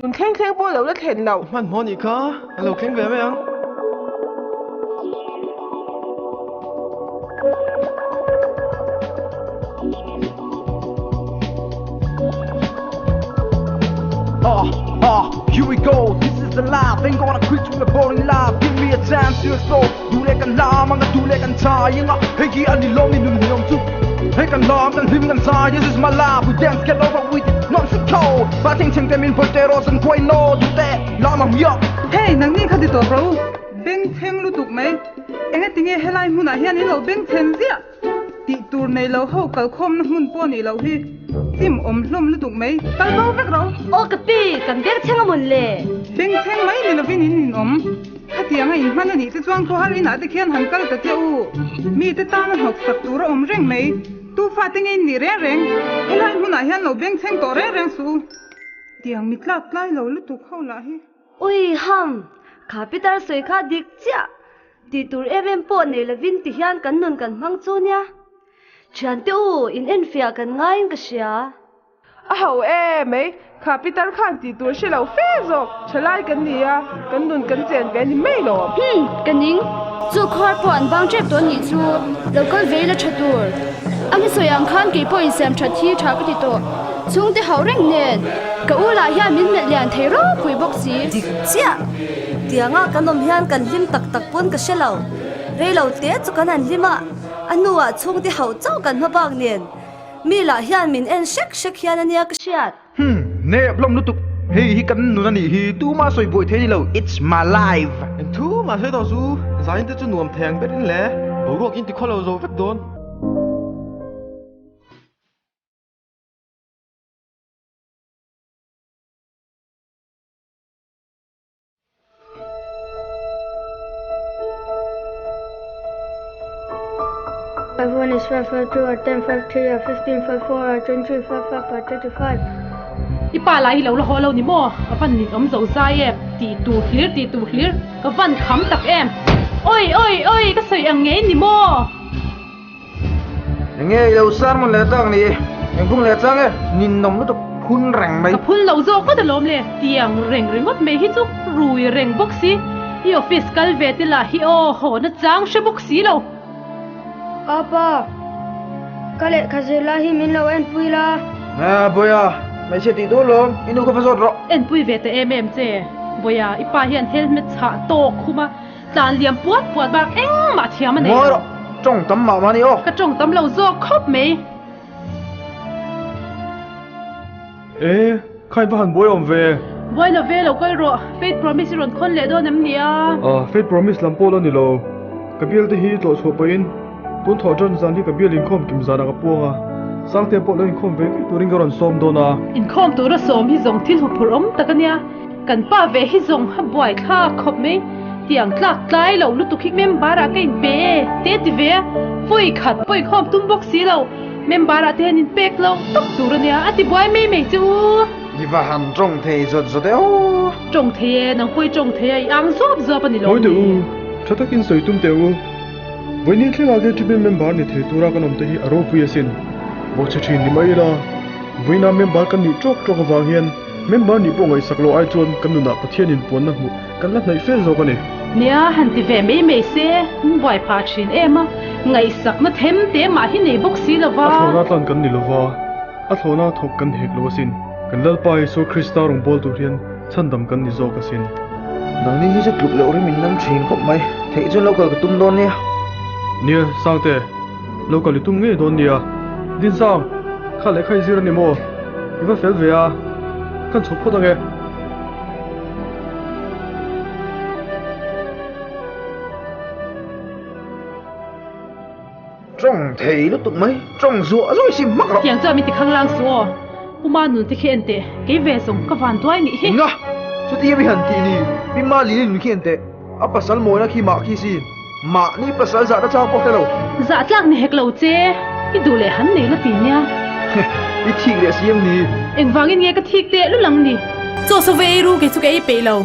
Tun thleng thleng pawh lo la thlen lo. Hmanhmawh nih kha a lo thleng ve mai ang. Ah, here we go, this is the life Ain't gonna quit to a boring life Give me a chance to explore Du leh kan lam anga du leh kan chai anga Hei hi a ni lawm ni nun hniam chu Hei kan lam kan hlim kan zai This is my life, we dance get over with it Nonsensical Ba thing chheng te min vawi te rawh zan kuai no Du te lam ang hiah Hey, nangni kha ti tawp ro Bengchheng lutuk mai. Engatinge helai hmunah hian in lo bengchhen ziah? Tih tur nei lo ho kalkhawmna hmun pawh nih loh hi chim awm hlawm lutuk mai. Kal bo vek ro. Aw ka pi, kan bengchheng a mawn le. Bengchheng mai ni lovin in inawm. Khatianga in hman a nih te chuan khawhar inah te khian han kal ta che u. Mite tana hnawk sak tur a awm reng mai. Tu fate nge in nih reng reng? Helai hmunah hian lo bengchheng tawh reng reng suh u. Tiang mi tlak tlai lo lutuk ho lah hi. Ui ham! Kha Peter sawi kha dik chiah. Tih tur em em pawh nei lovin ti hian kan nun kan hmang chu nia. Thiante u, in enfiah kan ngaiin ka hria. A ho e mai, kha Peter khan tih tur hre lo fe zawk, thalai kan ni a, kan nun kan chen ve a ni mai lo. Hum, ka ning. Chu khuar pawh an bang tep tawh nih chu, lo kal ve ila tha tur. A hmasawi ang khan kei pawh insiam that hi tha ka ti tawh. Chhungte hauh reng nen, ka u lah hian min melh lian thei ropui bawk si. Dik chiah! Tianga kan awm hian kan hlim tak tak pawn ka hre lo. Rei lo te chu kan han hlim a, a hnuah chhungte hauh chauh kan hma bak nen mi lah hian min en hrek hrek hian a nia ka hriat. Hmm, nep lawm lutuk. Hei hi kan nun a nih hi, tuma sawi buai thei a ni lo, it's my life. Eng thu mah sawi tawh chu, zain te chu nuam thei ang berin le, boruak in ti khaw lo zo vek dawn. 5 1 is 5, 5 2 are 10, 5 3 are 15, 5 4 are 20, 5 5 are 35. I pa lah hi lo la haw lo ni maw? A van nin awm zo zai em? Tih tur hlir tih tur hlir ka van kham tak em? Oi oi oi ka sawi ang ngei ni maw? Enge i lo sermon leh tak ni? Eng phung leh chang e? Ninawm lutuk phun reng mai. Ka phun lo zawk ngawt alawm le, tiang reng ringawt mai hi chu rui reng bawk si. I office kal ve te lah hi aw haw na chang hre bawk si lo. Apa, ka lehkha zir lai hi min lo enpui la. A, Bawiha, hmeichhia tih tur lawm, i nu kha va zawt rawh. Enpui ve ta em em che, Bawiha, i pa hian helmet chhah tawk khum a. Tlan liam puat puat bak engmah thiam a nei lo. Ngawi rawh, tawng tam mah mah a ni aw. Ka tawng tam lo zawk khawp mai. E, kha in va han buai awm ve. Buai lo ve lo kal rawh, Faith Promise i rawn khawn leh dawn em nia? Ah, Faith Promise lam pawh la ni lo. Ka bial te hi tlawh chhuah pahin tun thawh tan zan hi ka bial inkhawm kim zanah ka puang a, Sangtea pawh lo inkhawm ve ngei turin ka rawn sawm dawn a. Inkhawm tura sawm hi zawng thil huphurh awm tak a nia. Kan pa ve hi zawng a buai thlak khawp mai. Tiang tlak tlai lo lutuk hi member ah ka inpe e te ti ve a, vawi khat pawh inkhawm tum bawk si lo. Member ah te hian inpek lo tawp tur a nia, a ti buai mai mai che u. I va han tawng thei zawt zawt e aw. Tawng thei e, nang pawh i tawng thei a, i ang zawp zawp a ni lo Hawi teh ni. u, tha takin sawi tum teh u. Vawiin thlengah KTP member ni thei tura kan awm te hi a ropui asin. Bawhchhe thin ni mai ila, vawiina member kan nih tawk tawk avang hian Member nih pawh ngaihsak loh ai chuan kan nunah Pathian inpuanna hmuh kan la hnaih fe zawk a ni. Nia, han ti ve mai mai se, min buai phah thin em a, ngaihsakna them te mah hi nei bawk si lo va. A thlawhna tlan kan ni lo va, a thlawhna thawk kan hek lo asin. Kan Lalpa Isua Krista rawn bawl tur hian chhandam kan ni zawk asin. Nangni hi chu tluk loh rim in nam thin khawp mai, theih chuan lo kal ka tum dawn nia. Nia, Sangte, Lo kal i tum ngei dawn nia. Dinsang, kha lehkha i zir a ni maw? I va fel ve a, kan chhawp phawt ange. Tawng thei lutuk mai, tawng zuah zuai sim hmak rawh. Tiang chuan min ti khanglang suh aw. Pu Manun te khi en teh, kei ve zawng ka van duai nih hi. Enga? Chuti em i han tih ni? Pi Malili nun khi en teh, a pasal mawina khi mah khi sin. Mahni pasal zahna chang pawh hre lo. Zah tlak ni hek lo che, i duh leh han nei la ti nia. I thik leh si em ni? Engvangin nge ka thik teh lul ang ni? Chaw saw ve ei ru kei chu ka ei peih lo.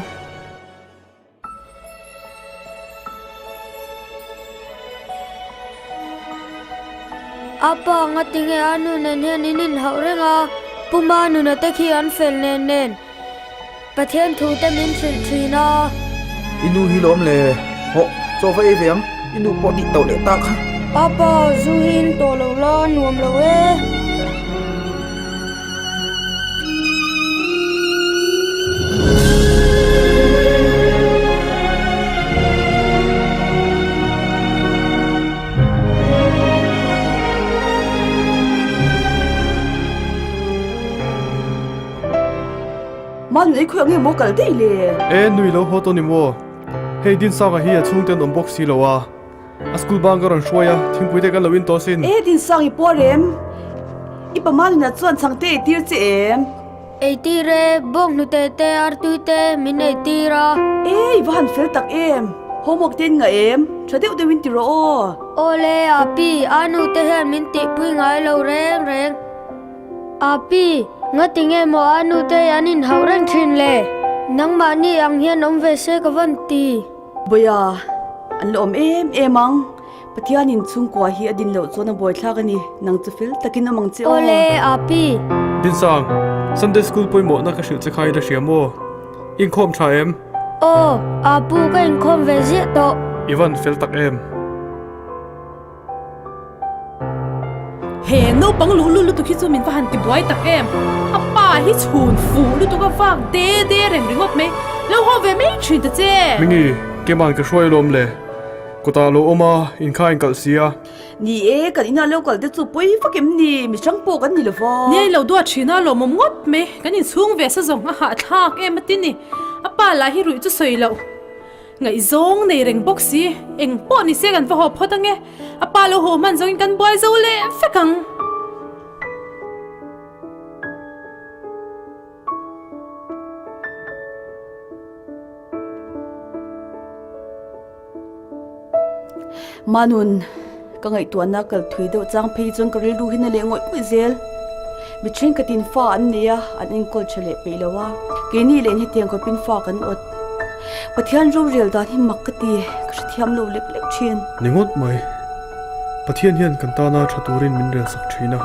Apa ngatinge a nu nen hian in inhauh reng a, Puma nuna te khi an fel nen nen. Pathian thu te min hrilh thin a. I nu hi lawm le. Hawh, chaw va ei ve ang. I nu pawh tih tauh leh ta kha. Apa, zu hi in tawh lo la, nuam lo e. Mahni ei khawi ang nge maw kal daih le? E nui lo haw tawh ni maw? Hei Dinsanga hi a chhungte an awm bawk si lo a, a school bang ka rawn hruai a, thingpui te kan lo in tawh sin. E Dinsang i puar em? I pamahnin a chuan chhangte ei tir che em? Ei tir e, bawk hnute te artui te min ei tir a. E i va han fel tak em? Homework te in ngah em? Tha deuh deuh in ti rawh aw. Awle, Api, Anu te hian min tihpui ngai lo reng reng. Api, ngati nge maw a nute an inhauh reng thin le? Nangmahni ang hian awm ve se ka vawn ti. Bawia, an la awm em em ang. Pathianin chhungkua hi a din loh chuan a buaithlak a ni. Nang chu fel takin awm ang che aw. Awle, Api. Dinsang, Sunday School pawimawhna ka hrilh che kha i la hria maw? I inkhawm tha em? Aw, Apu ka inkhawm ve ziah tawh. I van fel tak em? He naupang luh lut lutuk hi chu min va han ti buai tak em! A pa hi chhun fuh lutuk a vak de de reng ringawt mai. Lo haw ve mai thin ta che! Mingi, Keman ka hruai alawm le. Kawtah lo awm a, inkha inkal si a. Ni e, kan inah lo kal te chu pawi vak em ni? Mi hrang pawh kan ni lo va. Ni a, i lo duat thin a, lawmawm ngawt mai. Kan inchhung ve sa zawng a hahthlak em a ti ni. A pa lah hi ruih chu sawi loh. Ngaihzawng nei reng bawk si, eng pawh ni se kan va haw phawt ange, a pa lo haw hman zawngin kan buai zo leh vek ang. Manun, ka ngaihtuahna kal thui deuh chang phei chuan ka rilru hi na leh ngawih ngawih zel. Mi thenkhatin fa an nei a, an enkawl tha leh peih lo a, keini leh hetiang khawpin fa kan awt. Pathian rorel dan hi mak ka ti, ka hrethiam lo lek lek thin. Ni ngawt mai, Pathian hian kan tana tha turin min rel sak thin a,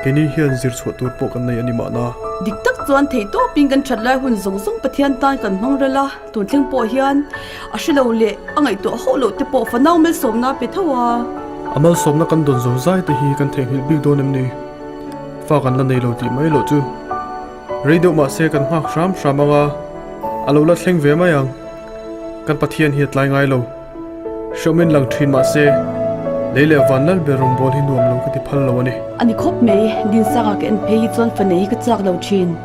keini hian zir chhuah tur pawh kan nei a ni mahna. Dik tak chuan theihtawpin kan that lai hun zawng zawng Pathian tan kan hmang rel a, tun thleng pawh hian a hre lo leh a ngaihtuah hauh loh te pawh fanau malsawmna a pe tho a. A malsawmna kan dawn zo zai te hi kan theihnghilh bik dawn em ni? Fa kan la nei lo tih mai loh chu. Rei deuh mahse kan nghak hram hram ang a, a lo la thleng ve mai ang. Kan Pathian hi a tlai ngai lo. Hreawmin lang thin mahse, lei leh van lal ber rawngbâwl hi nuam lo ka ti phal lo a ni. A ni khawp mai, Dinsanga ka en phei hi chuan fa nei hi ka chak lo thin.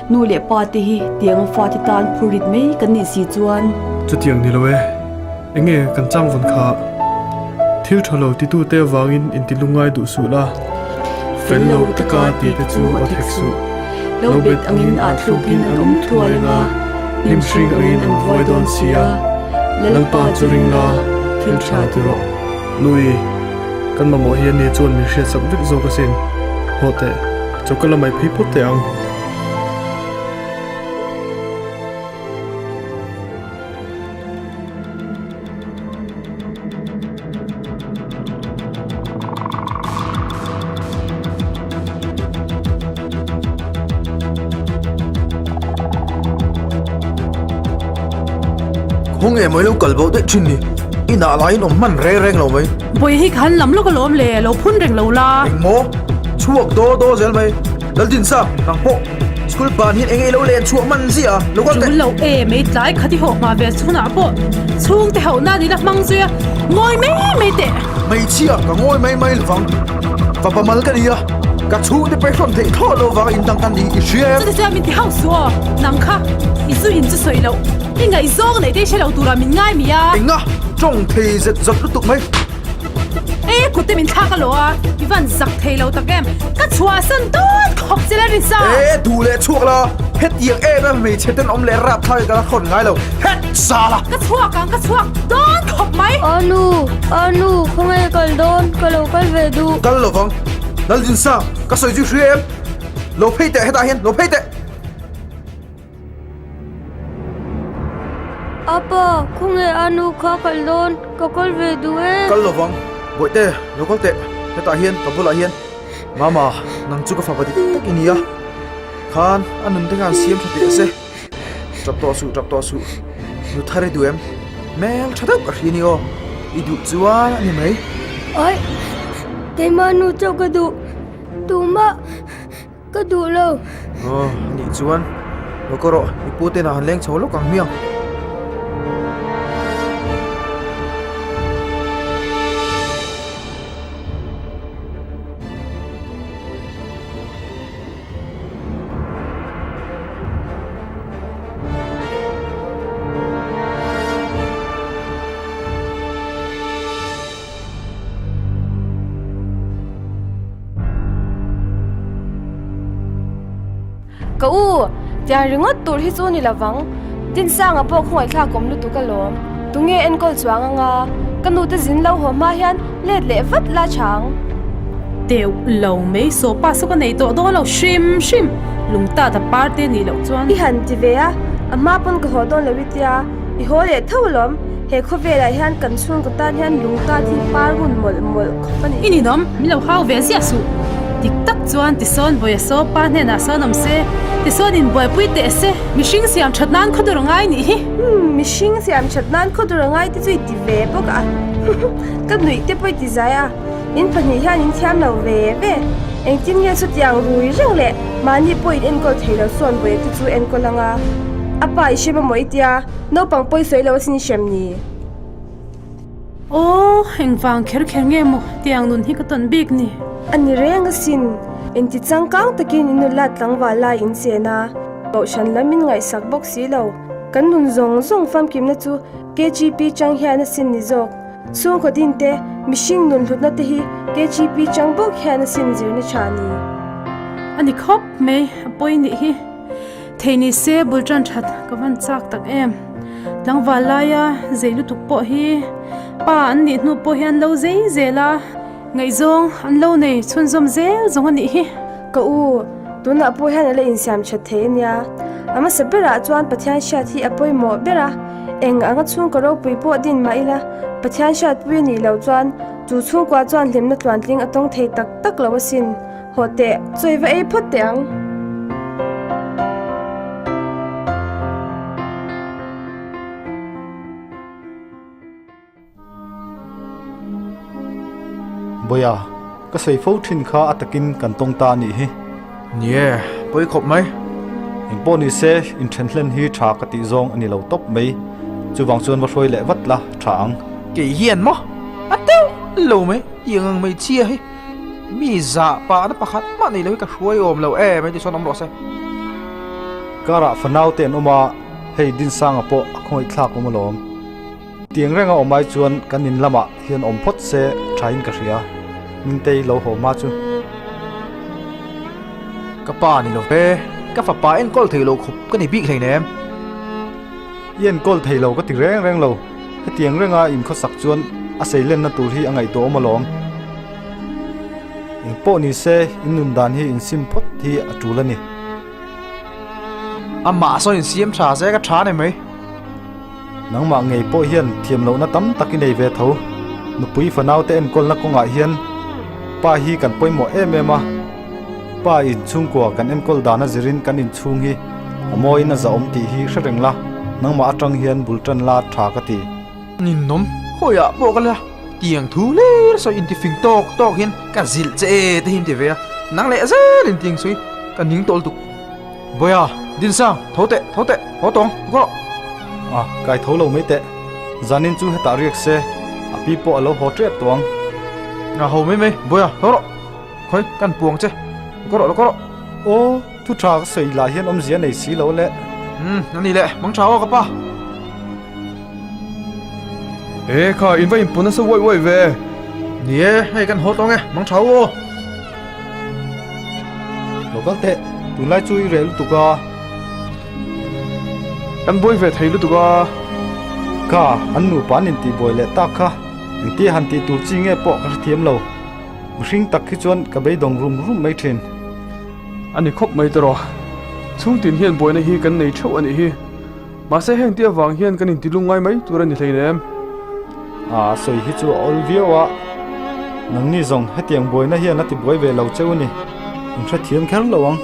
Nu leh pa te hi tianga fate tan phur rit mai kan nih si chuan. Chutiang ni lo e, enge kan chang vawn kha? Thil tha lo titute avangin inti lungngai duh suh la, fel lo taka tite chu aw thek suh. Lo bet angin ah thlukin an awm thuai anga, hnim hring angin an vuai dawn si a, Lalpa chu ring la, thil tha ti rawh. Nui, kan mamawh hi ani chuan min hriatsak vek zawk asin. Haw teh, choka la mai phei phawt teh ang. Khaw nge mai lo kal bo daih thin ni? Inah laiin awm hman reng reng lo mai. Bawihi hi khan lam lawk alawm le, lo phun reng lo la. Engmaw? Chhuak daw daw zel mai. Laldinsa, nang pawh. School ban hian enge ilo len chhuah man ziah a, lo kal teh. Tul lo e, mei tlai khat i hawh hma ve chhunah pawh chhungte hauh nan ila hmang zui a, ngawi mai mai teh. Hmeichhia, ka ngawi mai mai lovang. Fapa mal ka ni a, ka chhungte pawh hrawn theih thlawh lo vang in dang ka ni i hria em? Chuti chuan min ti hauh suh aw, nang kha i zu in chu sawi loh, i ngaihzawng neih te i hre lo turah min ngai mi a. Enga, tawng thei zet zawt lutuk mai. E kut te min thlak a lo a, i van zak thei lo tak em, ka chhuahsan dawn khawp che la Risa. E duh leh chhuak la, hetiang em em hmeichhe ten awm leh rap thlak hi ka la thawn ngai lo, het sala. Ka chhuak ang, ka chhuak dawn khawp mai. Anu, anu, khawngaih kal dawn, ka lo kal ve duh. Kal lovang, Laldinsang, ka sawi chu hria em? Lo phei teh hetah hian, lo phei teh. Apa, khawnge a nu kha kal dawn? Ka kal ve duh e. Kal lovang, Bawihte, lo kal teh. Hetah hian, ka bulah hian. Mama, nang chu ka fapa dik tak i ni a. Khan, a nun te khan siam tha teh se. Tap tawh suh, tap tawh suh. Nu thar i duh em? Hmel tha deuh ka hria ni aw. I duh chuan a ni mai. Aih, keimah nu chauh ka duh. Tumah ka duh lo. Aw, nih chuan lo ka rawh, i pu te han leng chho lawk ang hmiang. Ka u, tiang ringawt tur hi chu ni lovang. Dinsanga pawh khawngaihthlak awm lutuk alawm. Tunge enkawl chuang anga ka nute zin lo haw hma hian let leh vat la chang. Teuh lo mai saw pa saw ka nei tawh dawn lo hrim hrim lungtat a parte nih loh chuan. I han ti ve a, a hma pawn ka haw dawn lo i tia, i haw leh tho alawm, he khawvelah hian kan chhungkaw tan hian lungtat hi par hun mawlh mawlh khawp a ni. I ninawm, min lo hau ve ziah suh. Dik tak chuan tisawn Bawia saw pa hnenah sawn awm se, tisawn in buaipui teh se, mihring siam that nan khawdur a ngai nih hi. Umm, mihring siam that nan khawdur a ngai te chu i ti ve bawk a, ka nuih te pawh i ti zai a. In pahnih hian in thiam lo ve ve. Engtin nge chutiang rui reng leh mahni pawh in enkawl thei lo sawn vawi te chu enkawl anga a pa i hrem amaw i tia naupang pawi sawi lo asin i hrem ni. Aw, engvang kher kher nge maw tiang nun hi ka tawn bik ni. A ni reng asin, inti changkang takin in nula tlangval lai in chen a, kohhran lam in ngaihsak bawk si lo. Kan nun zawng zawng famkimna chu KGP chang hian asin ni zawk. Chhungkaw din te, mihring nun hlutna te hi KGP chang bawk hian a sin zirna tha ni. A ni khawp mai, a pawi nih hi. Thei ni se bul tan that ka van chak tak em. Tlangval laia zei lutuk pawh hi pa an nih hnu pawh hian lo zei zel a, ngaihzawng an lo nei chhunzawm zel zawng a nih hi. Ka u, tunah pawh hian a la insiam that thei a nia. A hmasa berah chuan Pathian hriat hi a pawimawh ber a. Eng anga chhungkaw ropui pawh din mah ila, Pathian hriatpui a nih loh chuan chu chhungkua chuan hlimna tluantling a tawng thei tak tak lo asin. Haw teh, chawi va ei phawt teh ang. Bawia, ka sawi fo thin kha a takin kan tawng ta a nih hi. Nie, pawi khawp mai. Engpawh ni se, inthen hlen hi tha ka tih zawng a ni lo tawp mai. Chuvang chuan va hruai leh vat la, tha ang. Kei hian maw? A deuh lo mai, tiang ang hmeichhia hi mi zah pahna pakhat mah nei lo hi ka hruai awm lo em hei ti sawn awm rawh se. Karah fanau te an awm a, hei Dinsanga pawh a khawngaihthlak awm alawm. Tiang renga awm ai chuan kan in lamah hian awm phawt se thain ka hria, Mintei lo haw hma chu. Ka pa ni lo ve, ka fapa enkawl thei lo khawp ka ni bik hleinem. I enkawl thei lo ka ti reng reng lo, hetiang renga in khawsak chuan a seilenna tur hi a ngaihtuah awm alawm. Engpawh ni se in nun dan hi in sim phawt hi a tul a ni. Amah sawn in siam tha se ka tha ni mai. Nangmah ngei pawh hian thiam lohna tam tak i nei ve tho. Nupui fanaute enkawlna kawngah hian pa hi kan pawimawh em em a. Pa inchhungkua kan enkawl dana zirin kan inchhung hi a mawiin a zahawm tih hi hre reng la, nangmah atang hian bul tan la tha ka ti. Ninawm, khawiah pawh ka la tiang thu ler sawi intifing tawk tawk hian ka zilh che e te hi an ti ve a, nang leh zel in tiang sawi ka ning tawlh tuk. Bawia, Dinsang, tho teh, tho teh, haw tawng, go! A, kai tho lo mai teh. Zanin chu hetah riak se, a pi pawh a lo haw tep tawh ang. A ho mai mai, Bawia, tho rawh. Khawi, kan puang che. Go rawh, go rawh. Aw, thu tha ka sawi lah hian awmzia nei si lo le. Umm, a ni le, mang tha aw ka pa. E kha, in va inpun nasa uaih uaih ve. Ni e, hei kan haw tawng e, mang tha u aw. Lo kal teh, tunlai chu i reh lutuk a. Kan buai ve thei lutuk a. Ka, an nupa an intihbuai leh tak kha, engtia han tih tur chi nge pawh ka hrethiam lo. Mihring tak hi chuan ka beidawng rum rum mai thin. A ni khawp mai tawh rawh. Chhungtin hian buaina hi kan nei theuh a nih hi. Mahse heng te avang hian kan inti lungngai mai tur a ni hleinem. A sawi hi chu a awl viau a, nangni zawng hetiang buaina hian a ti buai ve lo cheu a ni, in hrethiam kher lo ang.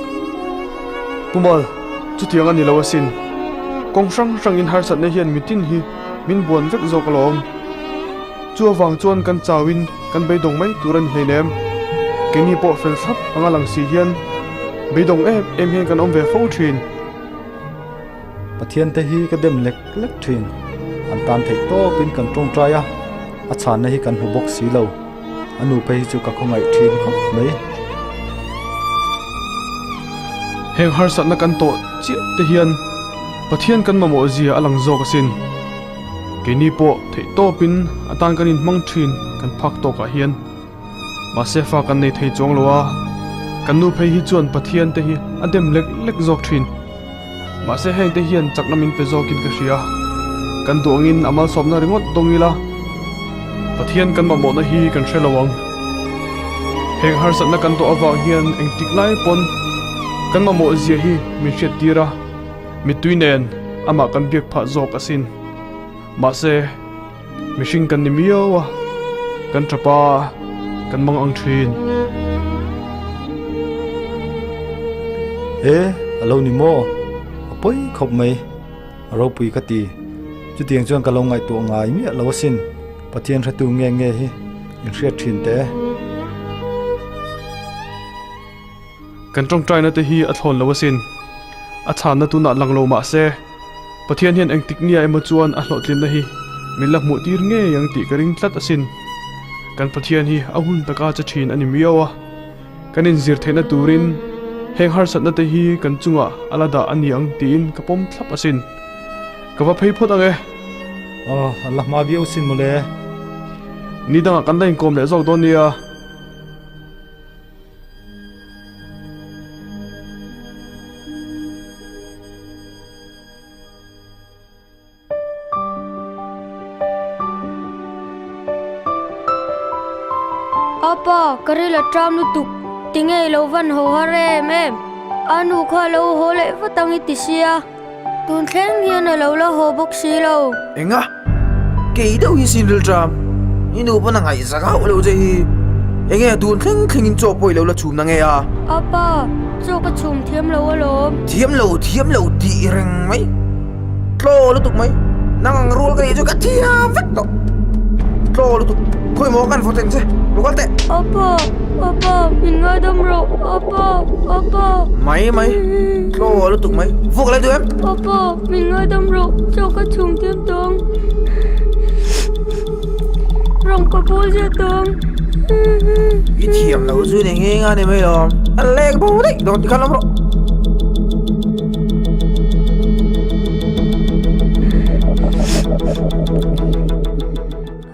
Pumal, chutiang a ni lo asin. Kawng hrang hrangin harsatna hian mitin hi min buan vek zawk alawm. Chu avang chuan kan chauin kan beidawng mai tur a ni hleinem. Keini pawh fel thlap anga lang si hian beidawng em em hian kan awm ve fo thin. Pathian te hi ka dem lek lek thin. An tan theih tawpin kan tawngtai a, a chhanna hi kan hmu bawk si lo. A nu phei hi chu ka khawngaih thin khawp mai. Heng harsatna kan tawh chiah te hian Pathian kan mamawh zia a lang zawk asin. Keini pawh theih tawpin a tan kan inhmang thin kan phak tawkah hian. Mahse fa kan nei thei chuang lo a, kan nu phei hi chuan Pathian te hi a dem lek lek zawk thin. Mahse heng te hian chakna min pe zawkin ka hria. Kan duh angin a malsawmna ringawt dawng ila, Pathian kan mamawhna hi kan hre lo ang. Heng harsatna kan tawh avang hian engtik lai pawn kan mamawh zia hi min hriat tir a, mittui nen amah kan biak phah zawk asin. Mahse. Mihring kan ni miau a, kan tap a, kan mang ang thin. E, a lo ni maw? A pawi khawp mai. A ropui ka ti. Chutiang chuan ka lo ngaihtuah ngai miah lo asin. Pathian hretu nge nge hi inhriat thin teh e. Kan tawngtaina te hi a thlawn lo asin. A chhanna tunah lang lo mah se, Pathian hian engtik nia emaw chuan a hlawhtlinna hi min la hmuh tir ngei ang tih ka ring tlat asin. Kan Pathian hi a hun taka che thin a ni miau a. Kan inzir theihna turin heng harsatna te hi kan chungah a la dah a ni ang tiin ka pawm thlap asin. Ka va phei phawt ang e. Aw, a la hma viau sin mawle. Ni dangah kan la inkawm leh zawk dawn nia. Apa, ka ril a ṭam lutuk, tinge i lo van haw har em em? A nu kha a lo haw leh vat ang i ti sia, tun thleng hian a lo la haw bawk si lo. Enga? Kei deuh hi sin ril ṭam, i nu pawn a ngaihzak hauh lo che hi. Enge tun thleng thlengin chaw pawh i lo la chhum na nge a? Apa, chaw ka chhum thiam lo alawm. Thiam lo, thiam lo tih reng mai. Tlaw lutuk mai. Nang ang rual ka nih chu ka thiam vek tawh. Tlaw lutuk. Khawi maw kan vawt ang che. Lo kal teh. Apa, apa, min ngaidam rawh. Apa, apa. Mai mai. Tlaw lutuk mai. Vuak lai duh em? Apa, min ngaidam rawh. Chaw ka chhung tir tawng. Rawng ka bawl zia tawng. I thiam lo chu ni nge nga ni mai lo. A lek bo daih dawn tikhan awm rawh.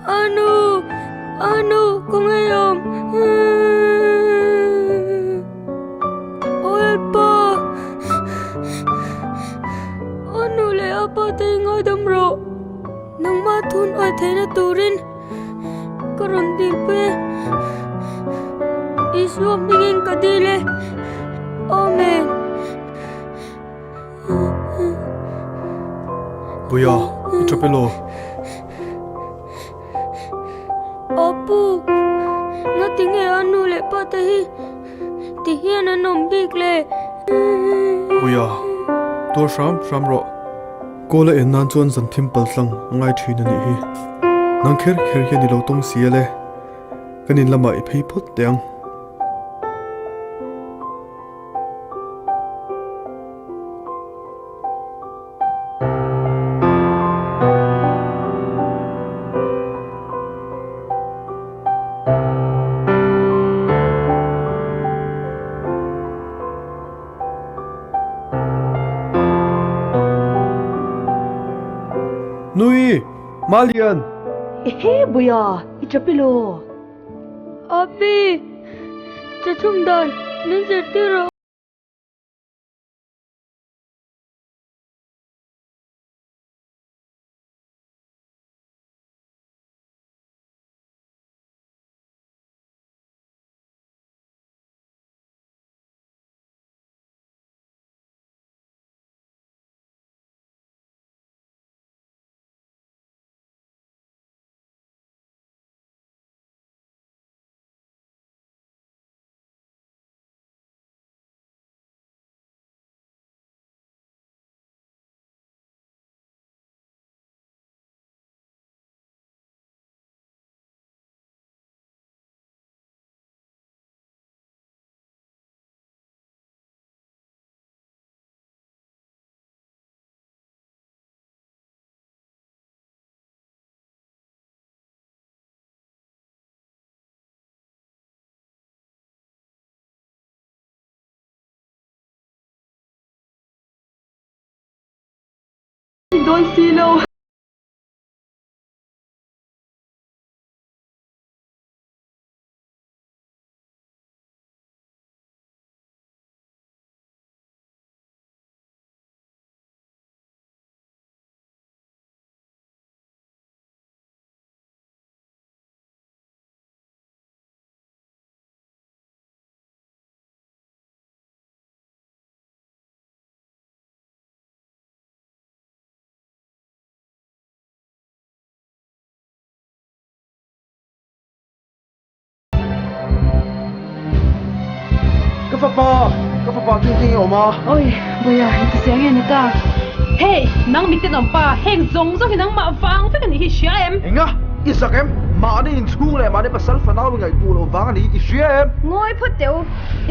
Anu, anu, ka ngeiawm. Awlpa, anu leh apa te i ngaidam rawh. Nangmah thun awi theihna turin ka rawn dil pui e. Isua hmingin ka dil e. Amen. Puia, i tha pe lo. Apu, ngatinge a nu leh pa te hi ti hian an awm bik le? Puia, tuar hram hram rawh. Kawl a en nan chuan zan thim pal tlang a ngai thin a nih hi. Nang kher kher hian i lo tawng si ale. Kan in lamah i phei phawt teh ang. Nui! Malian! Ehe Buia, i tap ilo? Api, chachhum dan min zirtir rawh. Dawn si lo. Ka fapa, ka fapa chu engtin nge awm a? Oi, Boia, inti siang nge ni ta? Hey, nang mi tenawm pa, heng zawng zawng hi nangmah vang vek a nih hi, hria em? Enga, i zak em? Mahni inchhung leh mahni pasal fanau i ngaihtuah loh vang a ni, i hria em? Ngawi phawt teh u,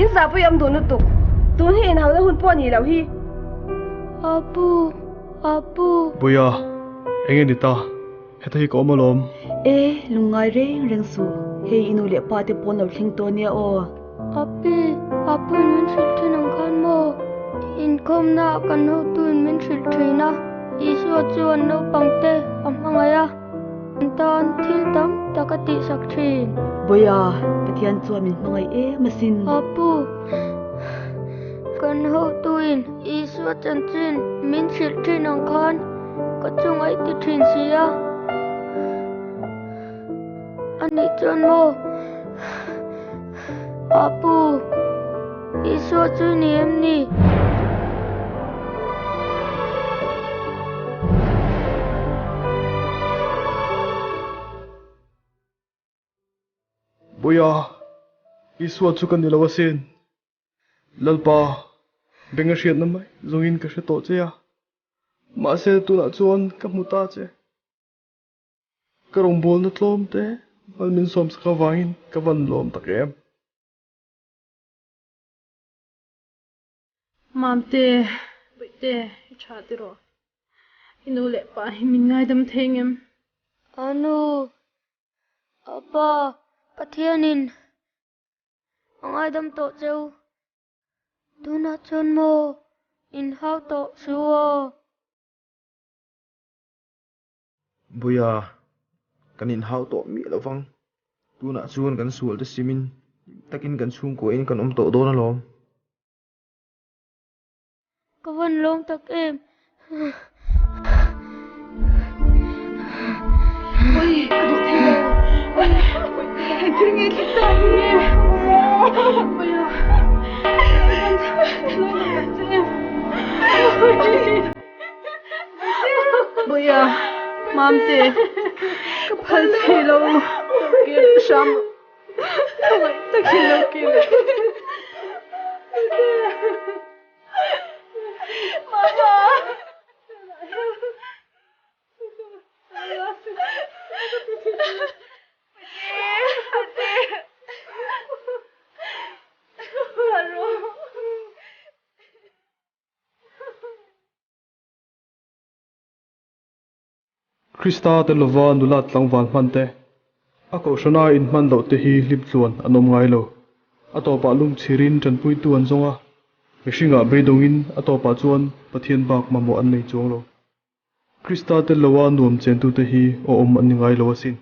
in zahpui awm dun lutuk, tun hi inhauna hun pawh a nih loh hi. Apu, Apu. Boia, enge ni ta? Heta hi ka awm alawm. E, lungngai reng reng suh. Hei i nu leh pa te pawn lo thleng tawh nia aw. Api, Apu in min hrilh thin ang khan maw? Inkhawmna ah kan hotu in min hrilh thin a, Isua chuan naupang te a hmangaih a, an tan thil tam tak a tihsak thin. Boia, Pathian chuan min hmangaih em asin. Apu, kan hotu in Isua chanchin min hrilh thin ang khan ka chunga i ti thin si a. A nih chuan maw? Apu, Isua chu i ni em ni? Bawiha, Isua chu ka ni lo asin. Lalpa, beng a hriatna mai zawngin ka hre tawh che a, mahse tunah chuan ka hmu ta che. Ka rawngbawlna tlawm te mal min sawmsak avangin ka van lawm tak em. Mamte, Bawihte, i tha tiraw? I nu leh pa hi min ngaidam thei ngem? Anu, Apa, Pathianin A ngaidam tawh che u. Tunah chuan maw in hau tawh suh aw. Buia, kan inhau tawh miah lo vang. Tunah chuan kan sual te simin takin kan chhungkuahin kan awm tawh dawn alawm. Ka van lawm tak em. Oi, ka duh thei lo. Oi, hei thil nge thil ta hi nge. Oi a, ka lawm tak che em. Boia, Mamte, ka phal thei lo. Kir hram. Khawngaih takin lo kir. Krista tel lova nula tlangval hman te, a kohhrana inhman loh te hi hlim tluan an awm ngai lo. A tawpah lungchhirin tanpuitu an zawng a, mihringah beidawngin a tawpah chuan Pathian bak mamawh an nei chuang lo. Krista tel loa nuam chentute hi awm an ni ngai lo asin.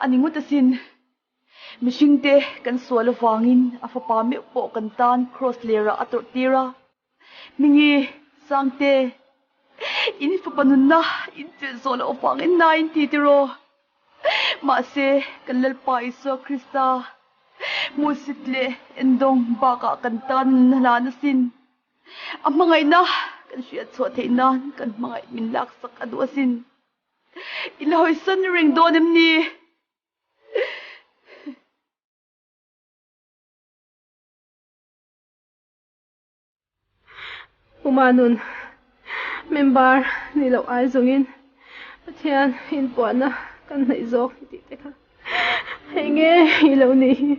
A ni ngawt asin. Mihringte kan sual avangin a fapa meuh pawh kan tan Kraws lerah a tawrh tir a. Hmingi, Sangte, in fapa nunna in chelh zawh loh avangin nai in ti tiraw? Mahse, kan Lalpa Isua Krista hmuhsit leh endawng bakah kan tan nunna hlan asin. A hmangaihna kan hriat chhuah theih nan kan hmangaih min laksak a duh asin. I la hawisan reng dawn em ni? Uma nun member ni loh ai zawngin Pathian inpuahna kan hnaih zawk tih te kha hei nge i lo nih hi.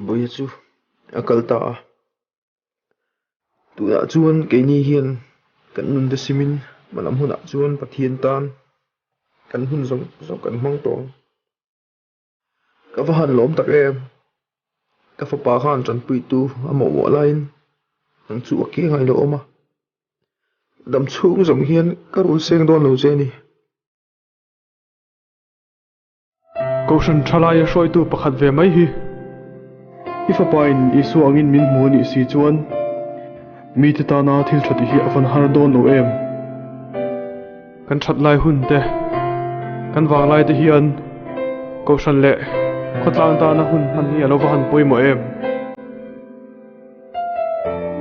Bawiha chu a kal ta a. Tunah chuan keini hian kan nun te simin hmalam hunah chuan Pathian tan kan hun zawng zawng kan hmang tawh ang. Ka va han lawm tak em! Ka fapa khan tanpuitu a mawhmawh laiin nang chu a kiangah i lo awm a, dam chhung zawng hian ka rul seng dawn lo che a ni. Kohhran thalaia hruaitu pakhat ve mai hi i fapain Isua angin min hmu a nih si chuan mite tana thil tha tih hi a van har dawn lo em? Kan that lai hun te, kan vang lai te hian Kohhran leh khawtlang tana hun hman hi a lo va han pawimawh em?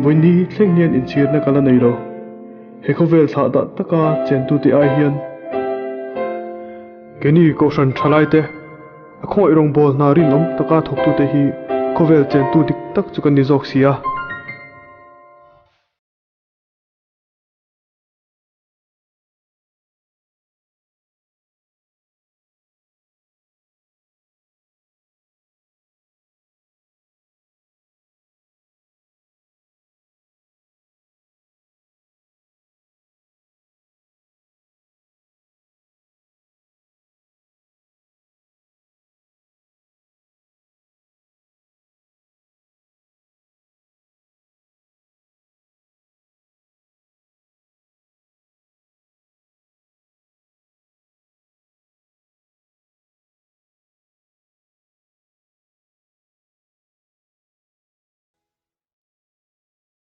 Vawiin hi thleng hian inchhirna ka la nei lo. He khawvel thlah dah taka chentute ai hian keini Kohhran thalaite a khawngaih rawngbâwl hna rinawm taka thawktute hi khawvel chentu dik tak chu kan ni zawk si a.